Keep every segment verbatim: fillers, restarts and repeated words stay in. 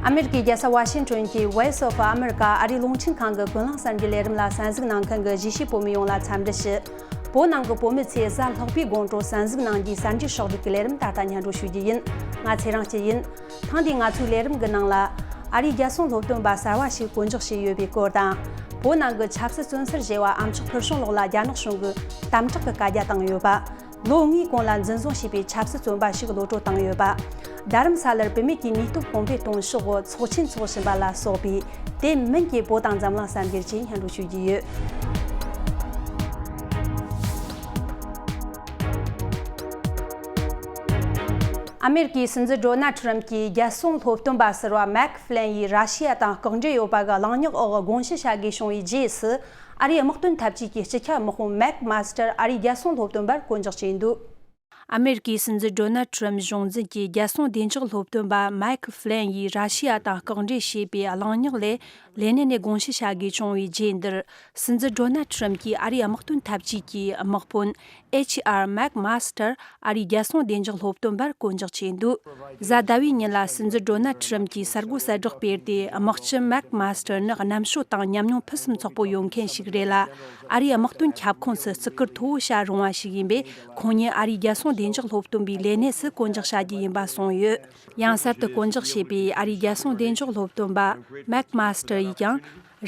ཨ་མེ་རི་ཀའི་རྒྱལ་ས་ཝ་ཤིང་ཊོན་གྱི་Voice of America ཨ་རིའི་རླུང་འཕྲིན་ཁང་གི་ཀུན་གླེང་གསར་འགྱུར་ལས་རིམ་ལ་གསན་གཟིགས་གནང་མཁན་གྱི་གཞིས་བྱེས་བོད་མི་ཡོངས་ལ་འཚམས་འདྲི་ཞུ། བོད་ནང་གི་བོད་མི་ཚོས་གཟའ་ལྷག་པའི་དགོང་དྲོ་གསན་གཟིགས་གནང་རྒྱུའི་གསར་འགྱུར་ཕྱོགས་བསྒྲིགས་ཀྱི་ལས་རིམ་ད་ལྟ་སྙན་སྒྲོན་ཞུ་རྒྱུ་ཡིན། ང་ཚེ་རིང་སྐྱིད་ཡིན། ཐེངས་འདིའི་ང་ཚོའི་ལས་རིམ་གྱི་ནང་ལ། ཨ་རིའི་རྒྱལ་སྲུང་སློབ་སྟོན་པ་གསར་བ་ཞིག་བསྐོ་འཇོག་བྱས་ཡོད་པའི་སྐོར་དང་། བོད་ནང་གི་ཆབ་སྲིད་བཙོན་སར་བཞེས་པ་ཨ་མཆོག་ཕུལ་བྱུང་ལགས་ལ་རྒྱ་ནག་གཞུང་གིས་དམ་དྲག་གི་བཀའ་རྒྱ་བཏང་ཡོད་པ། ལོ་ལྔའི་གོང་ལ་འཛིན་བཟུང་བྱས་པའི་ཆབ་སྲིད་བཙོན་པ་ཞིག་གློད་གྲོལ་བཏང་ཡོད་པ། རྡ་རམ་ས་ལར་བུད་མེད་ཀྱི་ནུས་སྟོབས་གོང་འཕེལ་གཏོང་ཕྱོགས་ཚོགས་ཆེན་འཚོགས་བཞིན་པ་ལ་སོགས་པའི་དེ་མིན་གྱི་བོད་དང་འཛམ་གླིང་གསར་འགྱུར་བཅས་སྙན་སྒྲོན་ཞུ་རྒྱུ་ཡོད། ཨ་མེ་རི་ཀའི་སྲིད་འཛིན་ཌོ་ནལ་ཊྲམ་གྱིས་རྒྱལ་སྲུང་སློབ་སྟོན་པ་ཟུར་པ་མེག་ཧྥི་ལན་ཡིས་ར་ཤི་ཡ་དང་ལྐོག་འབྲེལ་ཡོད་པ་གི་གླེང་རྙོག་འོག་དགོངས་ཞུ་བྱ་དགོས་བྱུང་བའི་རྗེས་སུ། ཨ་རིའི་དམག་དོན་འཐབ་ཇུས་ཀྱི་སྤྱི་ཁྱབ་དམག་དཔོན་མེག་མཱ་སི་ཊར་ཨ་རིའི་རྒྱལ་སྲུང་སློབ་སྟོན་པར་བསྐོ་འཇོག་བྱས་འདུག་ཨ་མེ་རི་ཀའི་སྲིད་འཛིན་ཌོ་ནལ་ཊྲམ་གཞུང་འཛིན་གྱི་རྒྱལ་སྲུང་བདེ་འཇགས་སློབ་སྟོན་པ་མེག་ཧྥི་ལན་ཡིས་ར་ཤི་ཡ་དང་ལྐོག་འབྲེལ་བྱས་པའི་གླེང་རྙོག་ལས། ལས་གནས་ནས་དགོངས་ཞུ་བྱ་དགོས་བྱུང་བའི་རྗེས་འདིར། སྲིད་འཛིན་ཌོ་ནལ་ཊྲམ་གྱིས་ཨ་རིའི་དམག་དོན་འཐབ་ཇུས་ཀྱི་དམག་དཔོན་ཨེཆ་ཨར་མེག་མཱ་སི་ཊར་ཨ་རིའི་རྒྱལ་སྲུང་བདེ་འཇགས་སློབ་སྟོན་པར་བསྐོ་འཇོག་བྱས་འདུག་གཟའ་ཟླ་བའི་ཉིན་ལ་སྲིད་འཛིན་ཌོ་ནལ་ཊྲམ་གྱིས་གསར་འགོད་གསལ་བསྒྲགས་སྤེལ་ཏེ། དམག་སྤྱི་མེག་མཱ་སི་ཊར་ནི་རྣམ་དཔྱོད་དང་ཉམས་མྱོང་ཕུན་སུམ་ཚོགས་པོ་ཡོད་མཁན་ཞིག་རེད་ལ། ཨ་རིའི་དམག་དོན་ཁྱབ་ཁོངས་སུ་བརྩི་བཀུར་མཐོ་བོ་བྱ་རུང་བ་ཞིག་ཡིན་པས། ཁོང་ཉིད་ཨ་རིའི་རྒྱལ་སྲུང་བདེ་འཇགས་སློབ་སྟོན་པའི་ལས་གནས་སུ་བསྐོ་འཇོག་བྱ་རྒྱུ་ཡིན་པ་གསུངས་ཡོད། ཡང་གསར་དུ་བསྐོ་འཇོག་བྱས་པའི་ཨ་རིའི་རྒྱལ་སྲུང་བདེ་འཇགས་སློབ་སྟོན་པ་མེག་མཱ་སི་ཊར་ཡིས་ཀྱང་།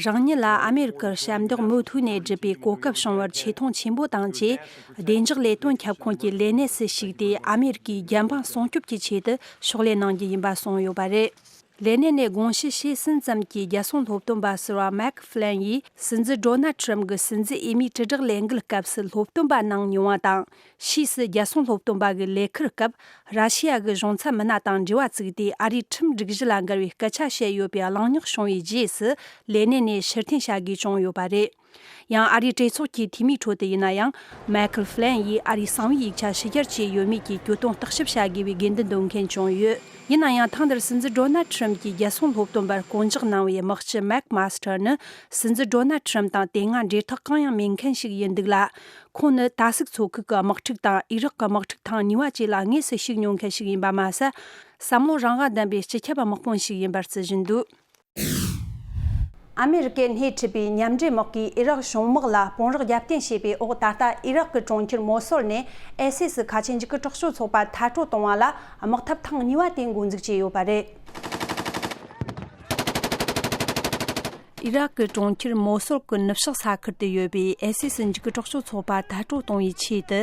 རང་ཉིད་ལ་ཨ་མེ་རི་ཀར་ཞབས་འདེགས་མུ་མཐུད་ནས་སྒྲུབ་པའི་གོ་སྐབས་བྱུང་བར་ཆེ་མཐོང་ཆེན་པོ་དང་བཅས། བདེ་འཇགས་ལས་དོན་ཁྱབ་ཁོངས་ཀྱི་ལས་གནས་སུ་ཞུགས་ཏེ། ཨ་མེ་རི་ཀའི་རྒྱལ་འབངས་སྲུང་སྐྱོབ་ཀྱི་ཆེད་དུ་ཕྱག་ལས་གནང་རྒྱུ་ཡིན་པ་གསུངས་ཡོད་པ་རེད། ལས་གནས་ནས་དགོངས་ཞུ་བྱས་ཟིན་ཙམ་གྱི་རྒྱལ་སྲུང་སློབ་སྟོན་པ་ཟུར་པ་མེག་ཧྥི་ལན་ཡིས། སྲིད་འཛིན་ཌོ་ནལ་ཊྲམ་གྱི་སྲིད་འཛིན་འོས་མིའི་དྲིལ་བསྒྲགས་ལས་འགུལ་སྐབས་སུ་སློབ་སྟོན་པ་གནང་མྱོང་བ་དང་། ཕྱིས་སུ་རྒྱལ་སྲུང་སློབ་སྟོན་པ་གི་ལས་ཁུར་སྐབས། ར་ཤི་ཡ་གི་གཞུང་ཚབ་མི་སྣ་དང་འབྲེལ་བ་བཙུགས་ཏེ། ཨ་རིའི་ཁྲིམས་སྒྲིག་གཞི་ལ་འགལ་བའི་སྐད་ཆ་བཤད་ཡོད་པའི་གླེང་རྙོག་བྱུང་བའི་རྗེས་སུ། ལས་གནས་ནས་ཕྱིར་འཐེན་བྱ་དགོས་བྱུང་ཡོད་པ་རེད། ཡང་ཨ་རིའི་གྲོས་ཚོགས་ཀྱི་འཐུས་མིའི་ཁྲོད་དུ་ཡིན་ན་ཡང་། མེག་ཧྥི་ལན་ཡིས་ཨ་རིའི་གསང་བའི་ཡིག་ཆ་ཕྱི་གྱར་བྱས་ཡོད་མེད་ཀྱི་གྱོད་དོན་བརྟག་ཞིབ་བྱ་དགོས་པའི་དགོས་འདུན་འདོན་མཁན་བྱུང་ཡོད། ཡིན་ན་ཡང་། ཐེངས་འདིར་སྲིད་འཛིན་ཌོ་ནལ་ཁྲིམ་གྱིས་རྒྱལ་སྲུང་སློབ་སྟོན་པར་བསྐོ་འཇོག་གནང་བའི་དམག་སྤྱི་མེག་མཱ་སི་ཐར་ནི། སྲིད་འཛིན་ཌོ་ནལ་ཁྲིམ་དང་དེ་སྔ་འབྲེལ་ཐག་གང་ཡང་མེད་མཁན་ཞིག་ཡིན་འདུག་ལ། ཁོང་ནི་ཏཱ་སིག་མཚོ་ཁུལ་གྱི་དམག་འཁྲུག་དང་ཨི་རག་གི་དམག་འཁྲུག་ཐེངས་གཉིས་པ་བཅས་ལ་དངོས་སུ་ཞུགས་མྱོང་མཁན་ཞིག་ཡིན་པ་མ་ཟད། བསམ་བློ་རང་དབང་ལྡན་པའི་སྤྱི་ཁྱབ་དམག་དཔོན་ཞིག་ཡིན་པར་བརྩི་བཞིན་འདུག་ཨ་མེ་རི་ཀས་སྣེ་ཁྲིད་པའི་མཉམ་འབྲེལ་དམག་གིས་ཨི་རག་གཞུང་དམག་ལ་དཔུང་རོགས་རྒྱབ་རྟེན་བྱས་པའི་འོག་ད་ལྟ་ཨི་རག་གི་གྲོང་ཁྱེར་མོ་སོལ་ནས་ཨའི་སི་སི་ཁ་ཆེ་འཇིགས་སྐུལ་དྲག་སྤྱོད་ཚོགས་པ་མཐར་སྐྲོད་གཏོང་བ་ལ་དམག་འཐབ་ཐེངས་གཉིས་པ་དེ་འགོ་འཛུགས་བྱས་ཡོད་པ་རེད། ཨི་རག་གི་གྲོང་ཁྱེར་མོ་སོལ་གྱི་ནུབ་ཕྱོགས་ས་ཁུལ་དུ་ཡོད་པའི་ཨའི་སི་སི་འཇིགས་སྐུལ་དྲག་སྤྱོད་ཚོགས་པ་མཐར་སྐྲོད་གཏོང་བའི་ཆེད་དུ།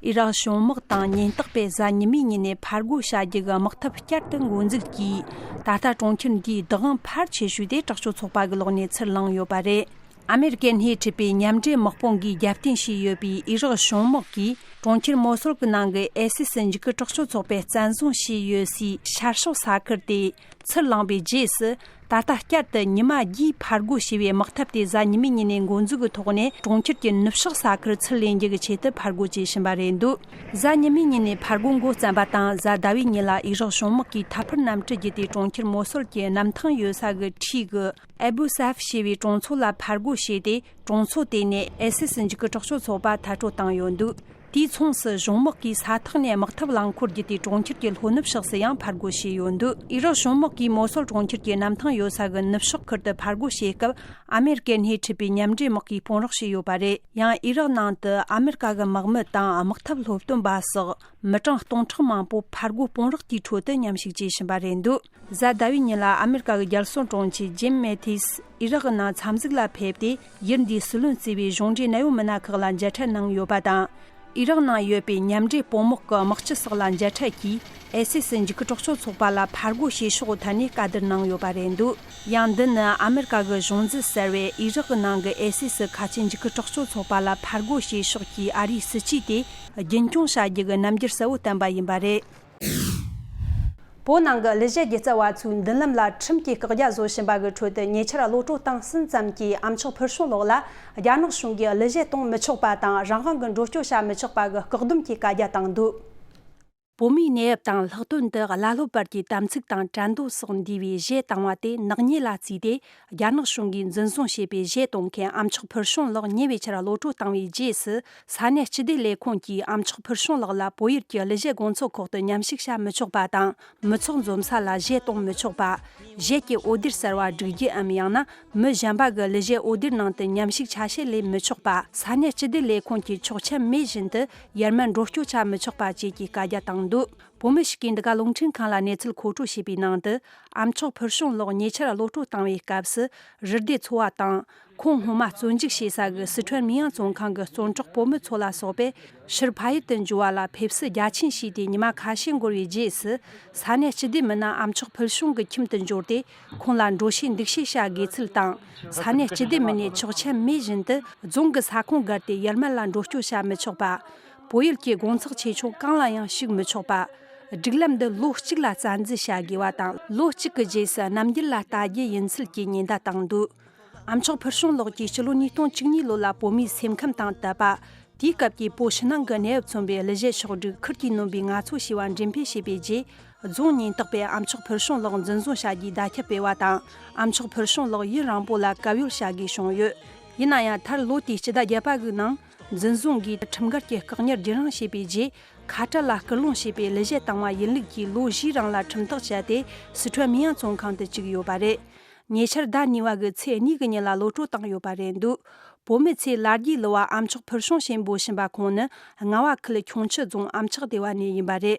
ཨི་རག་གཞུང་དམག་དང་ཉེན་རྟོག་པས་གཟའ་ཉི་མའི་ཉིན་ནས་ཕར་རྒོལ་བྱ་རྒྱུ་གི་དམག་འཐབ་བསྐྱར་དུ་འགོ་འཛུགས་ཀྱིས། ད་ལྟ་གྲོང་ཁྱེར་འདིའི་བདག་དབང་ཕལ་ཆེ་ཤོས་དེ་དྲག་སྤྱོད་ཚོགས་པ་གི་ལག་ནས་ཚུར་བླངས་ཡོད་པ་རེད། ཨ་མེ་རི་ཀས་སྣེ་ཁྲིད་པའི་མཉམ་འབྲེལ་དམག་དཔུང་གིས་རྒྱབ་རྟེན་བྱས་ཡོད་པའི་ཨི་རག་གཞུང་དམག་གིས་གྲོང་ཁྱེར་མོ་སོལ་གྱི་ནང་གི་ཨའི་སི་སི་འཇིགས་སྐུལ་དྲག་སྤྱོད་ཚོགས་པས་བཙན་བཟུང་བྱས་ཡོད་སའི་ཤར་ཕྱོགས་ས་ཁུལ་དེ་ཚུར་བླངས་པའི་རྗེས་སུ། ད་ལྟ་བསྐྱར་དུ་ཉི་མ་བརྒྱའི་ཕར་རྒོལ་བྱས་པའི་དམག་འཐབ་དེ་གཟའ་ཉི་མའི་ཉིན་ནས་འགོ་འཛུགས་ཀྱི་ཐོག་ནས་གྲོང་ཁྱེར་གྱི་ནུབ་ཕྱོགས་ས་ཁུལ་ཚུར་ལེན་རྒྱུ་གི་ཆེད་དུ་ཕར་རྒོལ་བྱེད་བཞིན་པ་རེད་འདུག་གཟའ་ཉི་མའི་ཉིན་ནས་ཕར་རྒོལ་འགོ་བརྩམས་པ་དང་། གཟའ་ཟླ་བའི་ཉིན་ལ་ཨི་རག་གཞུང་དམག་གིས་འཐབ་འཕུར་གནམ་གྲུ་བརྒྱུད་དེ་གྲོང་ཁྱེར་མོ་སོལ་གྱི་གནམ་ཐང་ཡོད་ས་གི་འཁྲིས་ཀྱི་ཨེ་བུ་སཱབ་ཞེས་པའི་གྲོང་ཚོ་ལ་ཕར་རྒོལ་བྱས་ཏེ། གྲོང་ཚོ་དེ་ནས་ཨའི་སི་སི་འཇིགས་སྐུལ་དྲག་སྤྱོད་ཚོགས་པ་མཐར་སྐྲོད་བཏང་ཡོད་འདུག་དེའི་མཚུངས་སུ་གཞུང་དམག་གིས་ས་ཐག་ནས་དམག་འཐབ་རླངས་འཁོར་བརྒྱུད་དེ་གྲོང་ཁྱེར་གྱི་ལྷོ་ནུབ་ཕྱོགས་སུ་ཡང་ཕར་རྒོལ་བྱས་ཡོད་འདུག་ཨི་རག་གཞུང་དམག་གིས་མོ་སོལ་གྲོང་ཁྱེར་གྱི་གནམ་ཐང་ཡོད་ས་གི་ནུབ་ཕྱོགས་ཁུལ་དུ་ཕར་རྒོལ་བྱེད་སྐབས། ཨ་མེ་རི་ཀས་སྣེ་ཁྲིད་པའི་མཉམ་འབྲེལ་དམག་གིས་དཔུང་རོགས་བྱས་ཡོད་པ་རེད། ཡང་ཨི་རག་ནང་དུ་ཨ་མེ་རི་ཀ་གི་དམག་མི་དང་དམག་འཐབ་སློབ་སྟོན་པ་སོགས་མི་གྲངས་སྟོང་ཕྲག་མང་པོ་ཕར་རྒོལ་དཔུང་རོགས་དེའི་ཁྲོད་དུ་མཉམ་ཞུགས་བྱེད་བཞིན་པ་རེད་འདུག་གཟའ་ཟླ་བའི་ཉིན་ལ་ཨ་མེ་རི་ཀ་གི་རྒྱལ་སྲུང་དྲུང་ཆེ་ཇིམ་མེ་ཐིས་ཨི་རག་གི་ནང་འཚམས་གཟིགས་ལ་ཕེབས་ཏེ། ཡུལ་འདིའི་སྲིད་བློན་གཙོས་པའི་གཞུང་འབྲེལ་གནད་ཡོད་མི་སྣ་ཁག་ལ་མཇལ་འཕྲད་གནང་ཡོད་པ་དང་། ཨི་རག་ནང་ཡོད་པའི་མཉམ་འབྲེལ་དཔུང་དམག་གི་དམག་སྤྱི་སོགས་ལ་མཇལ་འཕྲད་ཀྱིས། ཨའི་སི་སི་འཇིགས་སྐུལ་དྲག་སྤྱོད་ཚོགས་པ་ལ་ཕར་རྒོལ་བྱེད་ཕྱོགས་ཐད་ནས་བཀའ་བསྡུར་གནང་ཡོད་པ་རེད་འདུག་ཡང་འདི་ནི་ཨ་མེ་རི་ཀ་གི་གཞུང་འཛིན་གསར་བས་ཨི་རག་གི་ནང་གི་ཨའི་སི་སི་ཁ་ཆེ་འཇིགས་སྐུལ་དྲག་སྤྱོད་ཚོགས་པ་ལ་ཕར་རྒོལ་བྱེད་ཕྱོགས་ཀྱི་ཨ་རིའི་སྲིད་ཇུས་དེ་རྒྱུན་འཁྱོངས་བྱ་རྒྱུ་གི་རྣམ་འགྱུར་གསལ་བོ་བསྟན་པ་ཡིན་པ་རེད། བོད་ནང་གི་གླུ་གཞས་སྒྱུ་རྩལ་བ་ཚོའི་མདུན་ལམ་ལ་ཁྲིམས་ཀྱིས་བཀག་རྒྱ་བཟོ་བཞིན་པ་གི་ཁྲོད་དུ། ཉེ་ཆར་གློད་གྲོལ་བཏང་ཟིན་ཙམ་གྱི་ཨ་མཆོག་ཕུལ་བྱུང་ལགས་ལ་རྒྱ་ནག་གཞུང་གིས་གླུ་གཞས་གཏོང་མི་ཆོག་པ་དང་། རང་དབང་གི་འགྲོ་སྐྱོད་བྱ་མི་ཆོག་པ་གི་བཀག་སྡོམ་གྱི་བཀའ་རྒྱ་བཏང་འདུག་བོད་མིའི་གནས་བབ་དང་ལྷག་དོན་དུ་བླ་སློབ་བར་གྱི་དམ་ཚིག་དང་བྲལ་འདོད་སོགས་འདུས་པའི་གཞས་བཏང་བ་དེ་ནག་ཉེས་ལ་བརྩིས་ཏེ། རྒྱ་ནག་གཞུང་གིས་འཛིན་བཟུང་བྱས་པའི་གཞས་གཏོང་མཁན་ཨ་མཆོག་ཕུལ་བྱུང་ལགས་ཉེ་བའི་ཆར་གློད་བཀྲོལ་བཏང་བའི་རྗེས་སུ། ས་གནས་སྤྱི་བདེ་ལས་ཁུངས་ཀྱིས་ཨ་མཆོག་ཕུལ་བྱུང་ལགས་ལ་བོད་ཡུལ་གྱི་གླུ་གཞས་དགོང་ཚོགས་ཁག་ཏུ་མཉམ་ཞུགས་བྱ་མི་ཆོག་པ་དང་། མི་ཚོགས་འཛོམས་ས་ལ་གཞས་གཏོང་མི་ཆོག་པ། གཞས་ཀྱི་འོད་སྡེར་གསལ་བ་སྒྲིག་རྒྱུའམ། ཡང་ན་མི་གཞན་པ་གི་གླུ་གཞས་འོད་སྡེར་ནང་དུ་མཉམ་ཞུགས་ཆ་ཤས་ལེན་མི་ཆོག་པ། ས་གནས་སྤྱི་བདེ་ལས་ཁུངས་ཀྱིས་ཆོག་མཆན་མེད་བཞིན་དུ་ཡར་མར་འགྲོ་སྐྱོད་བྱ་མི་ཆོག་པ་བཅས་ཀྱི་བཀའ་རྒྱ་བཏང་འདུག་བོད་མི་ཞིག་གིས་འདི་ག་རླུང་འཕྲིན་ཁང་ལ་གནས་ཚུལ་མཁོ་སྤྲོད་བྱས་པའི་ནང་དུ། ཨ་མཆོག་ཕུལ་བྱུང་ལགས་ཉེ་ཆར་གློད་བཀྲོལ་བཏང་བའི་སྐབས་སུ། རུ་སྡེ་ཚོ་བ་དང་། ཁོང་སྔོན་མ་བཙོན་འཇུག་བྱེད་ས་གི་སི་ཁྲོན་མིན་ཡང་བཙོན་ཁང་གི་བཙོན་གྲོགས་བོད་མི་ཚོ་ལ་སོགས་པས། ཕྱིར་ཕ་ཡུལ་དུ་འབྱོར་བ་ལ་ཕེབས་བསུ་རྒྱ་ཆེན་བྱས་ཏེ་ཉི་མ་ཁ་ཤས་འགོར་བའི་རྗེས་སུ། ས་གནས་སྤྱི་བདེ་མི་སྣ་ཨ་མཆོག་ཕུལ་བྱུང་གི་ཁྱིམ་དུ་འབྱོར་ཏེ། ཁོང་ལ་འགྲོ་བྱེད་འདུག་བྱེད་བྱ་དགོས་ཚུལ་དང་། ས་གནས་སྤྱི་བདེ་མི་སྣས་ཆོག་མཆན་མེད་བཞིན་དུ། རྫོང་གི་ས་ཁོངས་བརྒལ་ཏེ་ཡར་མར་ལ་འགྲོ་སྐྱོད་བྱ་མི་ཆོག་པ། བོད་ཡུལ་གྱི་དགོང་ཚོགས་ཆེ་ཆུང་གང་ལ་ཡང་ཞུགས་མི་ཆོག་པ། སྒྲིག་ལམ་འདི་ལོ་གཅིག་ལ་རྩ་འཛིན་བྱ་དགོས་པ་དང་། ལོ་གཅིག་གི་རྗེས་སུ་རྣམ་འགྱུར་ལ་ལྟ་རྒྱུ་ཡིན་ཚུལ་གྱི་ཉེན་བརྡ་བཏང་འདུག་ཨ་མཆོག་ཕུལ་བྱུང་ལགས་ཀྱིས་ཕྱི་ལོ་ཉིས་སྟོང་བཅུ་གཉིས་ལོ་ལ་བོད་མིའི་སེམས་ཁམས་དང་བསྟུན་པ། དེའི་སྐབས་ཀྱི་བོད་ཕྱི་ནང་གི་གནས་བབ་མཚོན་པའི་གླུ་གཞས་ཕྱོགས་བསྒྲིགས་ཁུར་གྱིས་སྣོན་པའི་ངལ་གསོ་ཞེས་པ་འགྲེམས་སྤེལ་བྱས་པའི་རྗེས། རྫོང་ཉེན་རྟོག་པས་ཨ་མཆོག་ཕུལ་བྱུང་ལགས་འཛིན་བཟུང་བྱ་རྒྱུའི་བརྡ་ཁྱབ་སྤེལ་བ་དང་། ཨ་མཆོག་ཕུལ་བྱུང་ལགས་ཡུན་རིང་པོ་ལ་གབ་ཡོལ་བྱ་དགོས་བྱུང་ཡོད། ཡིན་ན་ཡང་། མཐར་ལོ་དེའི་སྤྱི་ཟླ་བརྒྱད་པ་གི་ནང་། འཛིན་བཟུང་གིས་ཁྲིམས་འགལ་གྱི་བཀག་ཉར་བརྒྱུད་རིང་བྱས་པའི་རྗེས། ཁ་བྲལ་ལ་སྐུལ་སློང་བྱས་པའི་གླུ་གཞས་བཏང་བ་ཡིན་ལུགས་ཀྱིས་ལོ་བཞིའི་རིང་ལ་ཁྲིམས་ཐག་བཅད་དེ། སི་ཁྲོན་མིན་ཡང་བཙོན་ཁང་དུ་བཅུག་ཡོད་པ་རེད། ཉེ་ཆར་ཟླ་གཉིས་པ་གི་ཚེས་གཉིས་ཀྱི་ཉིན་ལ་གློད་བཀྲོལ་བཏང་ཡོད་པ་རེད་འདུག་བོད་མི་ཚོས་ལ་རྒྱའི་གླུ་བ་ཨ་མཆོག་ཕུལ་བྱུང་ཞེས་འབོད་བཞིན་པ་ཁོང་ནི། རྔ་བ་ཁུལ་ཁྱུང་མཆུ་རྫོང་ཨ་མཆོག་སྡེ་བ་ནས་ཡིན་པ་རེད།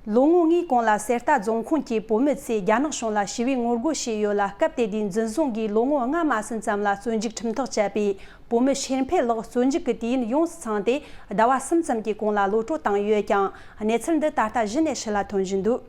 ལོ་ངོ་ལྔའི་གོང་ལ་གསེར་རྟ་རྫོང་ཁོངས་ཀྱི་བོད་མི་ཚོས་རྒྱ་ནག་གཞུང་ལ་ཞི་བའི་ངོ་རྒོལ་བྱས་ཡོད་ལ། སྐབས་དེ་དུས་འཛིན་བཟུང་གིས་ལོ་ངོ་ལྔ་མ་ཟིན་ཙམ་ལ་བཙོན་འཇུག་ཁྲིམས་ཐག་བཅད་པའི་བོད་མི་ཤེར་འཕེལ་ལགས་བཙོན་འཇུག་གི་དུས་ཡུན་ཡོངས་སུ་ཚང་སྟེ། ཟླ་བ་གསུམ་ཙམ་གྱི་གོང་ལ་གློད་བཀྲོལ་བཏང་ཡོད་ཀྱང་། གནས་ཚུལ་འདི་ད་ལྟ་གཞི་ནས་ཕྱི་ལ་ཐོན་བཞིན་འདུག་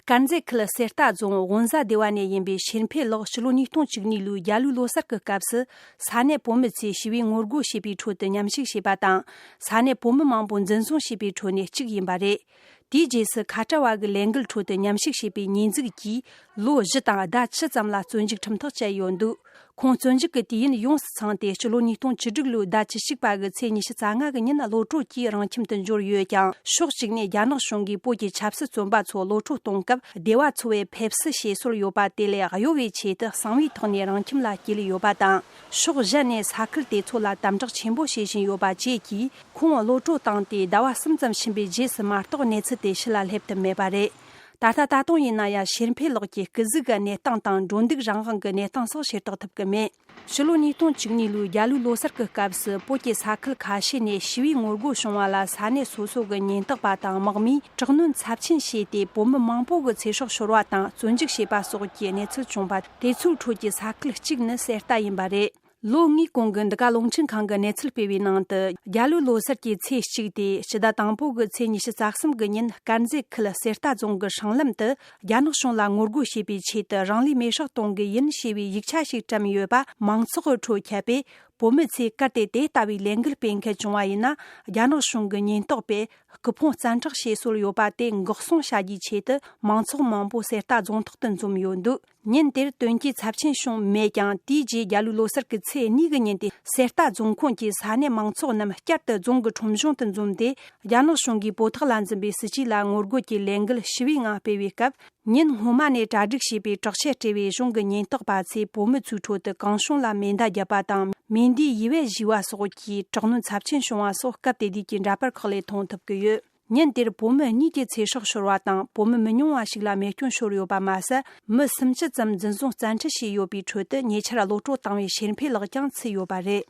དཀར་མཛེས་ཁུལ་གསེར་རྟ་རྫོང་དབོན་བཟའ་སྡེ་བ་ནས་ཡིན་པའི་ཤེར་འཕེལ་ལགས་ཕྱི་ལོ་ཉིས་སྟོང་བཅུ་གཉིས་ལོའི་རྒྱ་ལོའི་ལོ་གསར་གྱི་སྐབས་སུ། ས་གནས་བོད་མི་ཚོས་ཞི་བའི་ངོ་རྒོལ་བྱེད་པའི་ཁྲོད་དུ་མཉམ་ཞུགས་བྱས་པ་དང་། ས་གནས་བོད་མི་མང་པོ་འཛིན་བཟུང་བྱས་པའི་ཁྲོད་ནས་གཅིག་ཡིན་པ་རེད། དེའི་རྗེས་སུ་ཁ་བྲལ་བ་གི་ལས་འགུལ་ཁྲོད་དུ་མཉམ་ཞུགས་བྱས་པའི་ཉེས་འཛུགས་ཀྱིས་ལོ་བཞི་དང་ཟླ་བཅུ་ཙམ་ལ་བཙོན་འཇུག་ཁྲིམས་ཐག་བཅད་ཡོད་འདུག་ཁོང་བཙོན་འཇུག་གི་དུས་ཡུན་ཡོངས་སུ་ཚང་སྟེ། སྤྱི་ལོ་ཉིས་སྟོང་བཅུ་དྲུག་ལོའི་ཟླ་བཅུ་གཅིག་པ་གི་ཚེས་ཉི་ཤུ་རྩ་ལྔ་གི་ཉིན་གློད་བཀྲོལ་གྱིས་རང་ཁྱིམ་དུ་འབྱོར་ཡོད་ཀྱང་། ཕྱོགས་གཅིག་ནས་རྒྱ་ནག་གཞུང་གིས་བོད་ཀྱི་ཆབ་སྲིད་བཙོན་པ་ཚོ་གློད་བཀྲོལ་གཏོང་སྐབས། སྡེ་བ་ཚོ་བས་ཕེབས་བསུ་བྱེད་སྲོལ་ཡོད་པ་དེ་ལས་གཡོལ་བའི་ཆེད་དུ་གསང་བའི་ཐོག་ནས་རང་ཁྱིམ་ལ་སྐྱེལ་ཡོད་པ་དང་། ཕྱོགས་གཞན་ནས་ས་ཁུལ་དེ་ཚོ་ལ་དམ་དྲག་ཆེན་པོ་བྱེད་བཞིན་ཡོད་པ་བཅས་ཀྱིས། ཁོང་གློད་བཀྲོལ་བཏང་སྟེ་ཟླ་བ་གསུམ་ཙམ་ཕྱིན་པའི་རྗེས་སུ་མ་གཏོགས་གནས་ཚུལ་དེ་ཕྱི་ལ་སླེབས་ཐུབ་མེད་པ་རེད། ད་ལྟ་ད་དུང་ཡིན་ན་ཡང་ཤེར་འཕེལ་ལགས་ཀྱི་སྐུ་གཟུགས་ཀྱི་གནས་སྟངས་དང་འགྲོ་འདུག་རང་དབང་གི་གནས་སྟངས་སོགས་ཤེས་རྟོགས་ཐུབ་ཀྱི་མེད། ཕྱི་ལོ་ཉིས་སྟོང་བཅུ་གཉིས་ལོའི་རྒྱ་ལོའི་ལོ་གསར་གྱི་སྐབས་སུ་བོད་ཀྱི་ས་ཁུལ་ཁ་ཤས་ནས་ཞི་བའི་ངོ་རྒོལ་བྱུང་བ་ལ། ས་གནས་སོ་སོ་གི་ཉེན་རྟོག་པ་དང་དམག་མིས་དྲག་གནོན་ཚབས་ཆེན་བྱས་ཏེ། བོད་མི་མང་པོ་གི་ཚེ་སྲོག་ཤོར་བ་དང་བཙོན་འཇུག་བྱས་པ་སོགས་ཀྱི་གནས་ཚུལ་བྱུང་བ། དེ་ཚོའི་ཁྲོད་ཀྱི་ས་ཁུལ་གཅིག་ནི་གསེར་རྟ་ཡིན་པ་རེད། ལོ་ལྔའི་གོང་གི་འདི་ག་རླུང་འཕྲིན་ཁང་གི་གནས་ཚུལ་སྤེལ་བའི་ནང་དུ། རྒྱ་ལོའི་ལོ་གསར་གྱི་ཚེས་གཅིག་སྟེ། ཕྱི་ཟླ་དང་པོ་གི་ཚེས་ཉི་ཤུ་རྩ་གསུམ་གི་ཉིན། དཀར་མཛེས་ཁུལ་གསེར་རྟ་རྫོང་གི་སྲང་ལམ་དུ། རྒྱ་ནག་གཞུང་ལ་ངོ་རྒོལ་བྱེད་པའི་ཆེད་དུ། རང་ལུས་མེར་སྲེག་གཏོང་གི་ཡིན་ཞེས་པའི་ཡིག་ཆ་ཞིག་བཀྲམ་ཡོད་པ། མང་ཚོགས་ཀྱི་ཁྲོད་ཁྱབ་པས། བོད་མི་ཚོས་གལ་ཏེ་དེ་ལྟ་བུའི་ལས་འགུལ་སྤེལ་མཁན་བྱུང་བ་ཡིན་ན། རྒྱ་ནག་གཞུང་གི་ཉེན་རྟོག་པས། སྐུ་ཕུང་བཙན་འཕྲོག་བྱེད་སྲོལ་ཡོད་པ་དེ་འགོག་སྲུང་བྱ་རྒྱུའི་ཆེད་དུ། མང་ཚོགས་མང་པོ་གསེར་རྟ་རྫོང་ཐོག་ཏུ་འཛོམས་ཡོད་འདུག་ཉིན་དེར་དོན་རྐྱེན་ཚབས་ཆེན་བྱུང་མེད་ཀྱང་། དེའི་རྗེས་རྒྱ་ལོའི་ལོ་གསར་གྱི་ཚེས་གཉིས་ཀྱི་ཉིན་ཏེ། གསེར་རྟ་རྫོང་ཁོངས་ཀྱི་ས་གནས་མང་ཚོགས་རྣམས་བསྐྱར་དུ་རྫོང་གི་ཁྲོམ་གཞུང་དུ་འཛོམས་ཏེ། རྒྱ་ནག་གཞུང་གིས་བོད་ཐོག་ལ་འཛིན་པའི་སྲིད་བྱུས་ལ་ངོ་རྒོལ་གྱི་ལས་འགུལ་ཞི་བའི་ངང་སྤེལ་བའི་སྐབས། ཉིན་སྔོན་མ་ནས་གྲ་སྒྲིག་བྱས་པའི་དྲག་ཆས་སྤྲས་པའི་གཞུང་གི་ཉེན་རྟོག་པ་ཚོས་བོད་མི་ཚོའི་ཁྲོད་དུ་གང་བྱུང་ལ་མེ་མདའ་བརྒྱབ་པ་དང་། མེ་མདའི་ཡུ་བེ་བཞེས་པ་སོགས་ཀྱིས་དྲག་གནོན་ཚབས་ཆེན་བྱུང་བ་སོགས། སྐབས་དེ་དུས་ཀྱི་འདྲ་པར་ཁག་ལས་མཐོང་ཐུབ་ཀྱི་ཡོད། ཉིན་དེར་བོད་མི་གཉིས་ཀྱི་ཚེ་སྲོག་ཤོར་བ་དང་། བོད་མི་མི་ཉུང་བ་ཞིག་ལ་རྨས་སྐྱོན་ཤོར་ཡོད་པ་མ་ཟད། མི་སུམ་ཅུ་ཙམ་འཛིན་བཟུང་བཙན་ཁྲིད་བྱས་ཡོད་པའི་ཁྲོད་དུ། ཉེ་ཆར་གློད་བཀྲོལ་བཏང་བའི་ཤེར་འཕེལ་ལགས་ཀྱང་ཚུད་ཡོད་པ་རེད།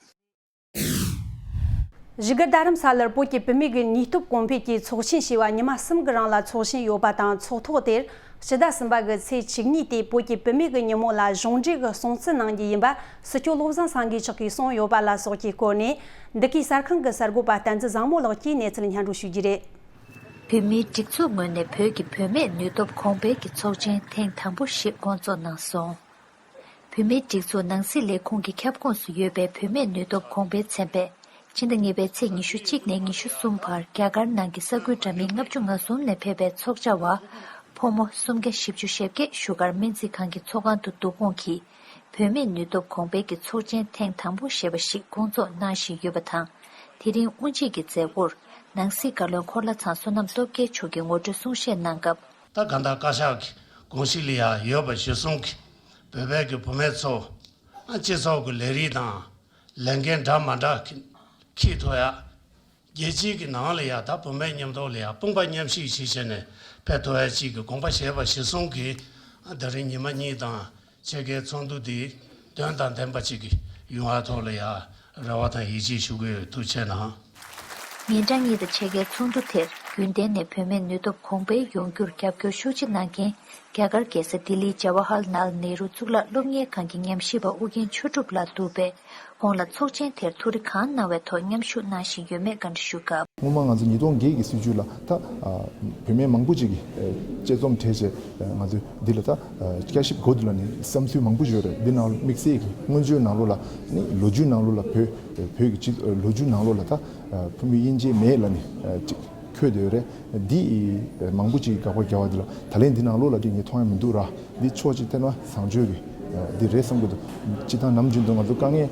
བཞུགས་སྒར་རྡ་རམ་ས་ལར་བོད་ཀྱི་བུད་མེད་ཀྱི་ནུས་སྟོབས་གོང་འཕེལ་གྱི་ཚོགས་ཆེན་ཞེས་པ་ཉི་མ་གསུམ་གྱི་རིང་ལ་འཚོགས་བཞིན་ཡོད་པ་དང་། ཚོགས་ཐོག་དེར་ཕྱི་ཟླ་གསུམ་པ་གི་ཚེས་བཅུ་གཉིས་ཏེ་བོད་ཀྱི་བུད་མེད་ཀྱི་ཉིན་མོ་ལ་གཞུང་འབྲེལ་གྱི་སྲུང་བརྩི་གནང་རྒྱུ་ཡིན་པ་སྲིད་སྐྱོང་བློ་བཟང་སེང་གེ་མཆོག་གིས་གསུངས་ཡོད་པ་ལ་སོགས་ཀྱི་སྐོར་ནས། འདི་གའི་གསར་ཁང་གི་གསར་འགོད་པ་བསྟན་འཛིན་བཟང་མོ་ལགས་ཀྱིས་གནས་ཚུལ་སྙན་སྒྲོན་ཞུ་རྒྱུ་རེད། བོད་མིའི་སྒྲིག་འཛུགས་ངོས་ནས་བོད་ཀྱི་བུད་མེད་ནུས་སྟོབས་གོང་འཕེལ་གྱི་ཚོགས་ཆེན་ཐེངས་དང་པོ་ཞིག་སྐོང་ཚོགས་གནང་སོང་། བུད་མེད་སྒྲིག་འཛུགས་ནང་སྲིད་ལས་ཁུངས་ཀྱི་ཁྱབ་ཁོངས་སུ་ཡོད་པའི་བུད་མེད་ནུས་སྟོབས་གོང་འཕེལ་ཚན་པས། ཕྱི་ཟླ་གཉིས་པའི་ཚེས་ཉི་ཤུ་གཅིག་ནས་ཉི་ཤུ་གསུམ་བར་རྒྱ་གར་ནང་གི་ས་ཁུལ་འདྲ་མིན་ལྔ་བཅུ་ང་གསུམ་ནས་ཕེབས་པའི་ཚོགས་བཅར་བ་ཕོ་མོ་སུམ་བརྒྱ་བཞི་བཅུ་ཞེ་བརྒྱད་བཞུགས་སྒར་སྨན་རྩིས་ཁང་གི་ཚོགས་ཁང་དུ་བསྡུ་སྐོང་གིས། བུད་མེད་ནུས་སྟོབས་གོང་འཕེལ་གྱི་ཚོགས་ཆེན་ཐེངས་དང་པོ་ཞེས་པ་ཞིག་སྐོང་ཚོགས་གནང་བཞིན་ཡོད་པ་དང་། དེ་རིང་དབུ་འབྱེད་ཀྱི་མཛད་སྒོར། ནང་སྲིད་བཀའ་བློན་འཁོར་ལྷ་ཚང་བསོད་ནམས་སྟོབས་རྒྱལ་མཆོག་གིས་ངོ་སྤྲོད་གསུང་བཤད་གནང་སྐབས། ད་གང་ལྟར་བཀའ་ཤག་གི་དགོངས་གཞི་ལ་ཡང་ཡོད་པ་གཞིར་བཟུང་གིས་བོད་པའི་གི་བུད་མེད་ཚོ་ཨ་སྤྱི་ཚོགས་ཀྱི་ལས་རིགས་དང་ལས་འགན་འདྲ་མ་འདྲ་འཁྱེར་ཐུབ་ཡ། རྒྱལ་སྤྱིའི་གི་ནང་ལ་ཡང་ད་བུད་མེད་མཉམ་དུ་ལ་ཡང་དཔུང་པ་མཉམ་གཤིབ་བྱེད་བྱས་ནས་ཕེབས་ཐུབ་ཡ་གཅིག་གི་དགོངས་པ་བཞེས་པ་གཞིར་བཟུང་གིས་ཨ་ད་རིང་ཉི་མ་གཉིས་དང་། ཕྱེད་ཀའི་ཚོགས་འདུ་འདི་དོན་དང་ལྡན་པ་ཅིག་ཡོང་བ་ཐོག་ལ་ཡང་རེ་བ་དང་ཡིད་ཆེས་ཞུ་གི་ཡོད། ཐུགས་རྗེ་གནང་། ཉིན་གྲངས་གཉིས་དང་ཕྱེད་ཀའི་ཚོགས་འདུ་དེར་རྒྱུན་གཏན་ནས་བུད་མེད་ནུས་སྟོབས་གོང་འཕེལ་ཡོང་རྒྱུར་རྒྱབ་སྐྱོར་ཤུགས་ཆེ་གནང་མཁན་རྒྱ་གར་རྒྱལ་ས་ལྡི་ལིའི་ཇ་ཝ་ཧར་ལཱལ་ནེ་རུ་གཙུག་ལག་སློབ་གཉེར་ཁང་གི་ཉམས་ཞིབ་པ་ཨུ་རྒྱན་ཆོས་གྲུབ་ལགས་འདུག་པས། ཁོང་ལ་ཚོགས་ཆེན་དེར་ཐུགས་རེ་གང་གནང་བའི་ཐོག་མཉམ་ཞུགས་གནང་བཞིན་ཡོད་མེད་བཀའ་འདྲི་ཞུ་སྐབས། སྔོན་མ་ང་ཚོ་ཉིས་སྟོང་བརྒྱད་ཀྱི་སྲིད་བྱུས་ལ་ད་ཨ་བུད་མེད་མང་པོ་ཅིག་གིས་ཨ་དཔྱད་རྩོམ་བྲིས་བྱས་ཨ་ང་ཚོས་འདི་ལ་ད་ཨ་བསྐྱར་ཞིབ་དགོས་འདུག་ལབ་ནས་བསམ་ཚུལ་མང་པོ་ཡོད་རེད། འདི་ནང་དམིགས་བསལ་གྱི་སྔོན་བྱོན་ནང་ལོགས་ལ་ནི་ལོ་རྒྱུས་ནང་ལོགས་ལ་བོད་བོད་ཀྱི་སྤྱི་ལོ་རྒྱུས་ནང་ལོགས་ལ་ད་ཨ་ཕུ་མུ་དབྱེ་འབྱེད་མེད་ལབ་ནས་ཨ་ཅིག་འཁོད་བསྡད་ཡོད་རེད། འདི་མང་པོ་ཅིག་གིས་དགག་པ་རྒྱག་པ་འདི་ལ་ད་ལན་འདི་ནང་ལོགས་ལ་འདི་ངས་མཐོང་ཡ་མི་འདུག་ར། འདི་ཕྱོགས་གཅིག་བལྟས་ན་བཟང་སྤྱོད་ཀྱི་འདི་རེད་བསམ་གྱི་འདུག་སྤྱིར་བཏང་ནམ་རྒྱུན་དུ་ང་ཚོ་དཀའ་ངལ་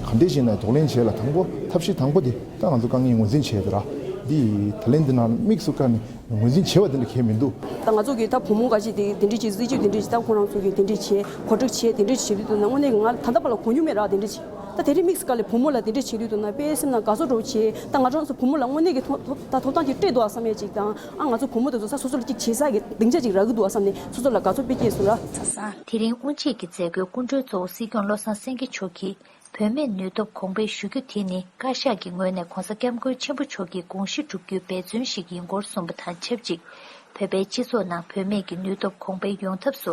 ག་འདྲས་ཤིག་ན་གདོང་ལེན་བྱེད་ལ་དང་པོ་ཐབས་ཤེས་དང་པོ་དེ་ད་ང་ཚོ་དཀའ་ངལ་ངོས་འཛིན་བྱས་ཏེ་ར། འདི་ད་ལན་འདི་ནང་དམིགས་སུ་བཀར་ནས་ངོས་འཛིན་བྱས་པ་དེ་འདྲ་གང་ཡང་མི་འདུག་ད་ང་ཚོ་གི་ད་བུ་མོ་འགའ་ཞིག་དེ་དེ་འདྲས་ཀྱི་སྲིད་བྱུས་དེ་འདྲས་ཀྱི་ད་ཁོ་རང་ཚོ་གི་དེ་འདྲས་བྱས་གོ་སྒྲིག་བྱས་དེ་འདྲས་བྱེད་དུས་དུས་ན་དངོས་གནས་ཀྱི་ང་ད་ལྟ་བར་ལ་གོ་མྱོང་མེད་ར། དེ་འདྲས་བྱས་ད་དེ་རིང་དམིགས་སུ་བཀར་ལས་བུ་མོ་ལ་དེ་འདྲས་བྱེད་དུས་དུས་ན་དཔེ་སེམས་ནང་དགའ་ཚོར་འདྲ་བོ་བྱས། ད་ང་རང་ཚོ་བུ་མོ་ལ་དངོས་གནས་ཀྱི་ཐོབ་ཐོབ་ད་ཐོབ་ཐང་ཅིག་སྤྲད་འདུག་ཨ་བསམ་ཡས་ཅིག་དང་ཨ་ང་ཚོ་བུ་མོ་དེ་ཚོ་ས་སོ་སོ་ལ་ཅིག་བྱེད་ས་གི་སྡིངས་ཆ་ཅིག་རག་གི་འདུག་ཨ་བསམ་ནས་སོ་སོ་ལ་དགའ་ཚོར་དཔེ་སྐྱེས་སོང་ར། དེ་རིང་དབུ་འབྱེད་ཀྱི་མཛད་སྒོའི་སྐུ་མགྲོན་གཙོ་བོ་སྲིད་སྐྱོང་བློ་བཟང་སེང་གེ་མཆོག་གིས། བུད་མེད་ནུས་སྟོབས་གོང་འཕེལ་ཞུ་རྒྱུ་དེ་ནི་བཀའ་ཤག་གི་ངོས་ནས་༧གོང་ས་༧སྐྱབས་མགོན་ཆེན་པོ་མཆོག་གི་དགོངས་གཞི་བསྒྲུབ་རྒྱུའི་འབད་བརྩོན་ཞིག་ཡིན་སྐོར་གསུངས་པ་དང་ཆབས་ཅིག་བོད་པའི་སྤྱི་ཚོགས་ནང་བུད་མེད་ཀྱི་ནུས་སྟོབས་གོང་འཕེལ་ཡོང་ཐབས་སུ་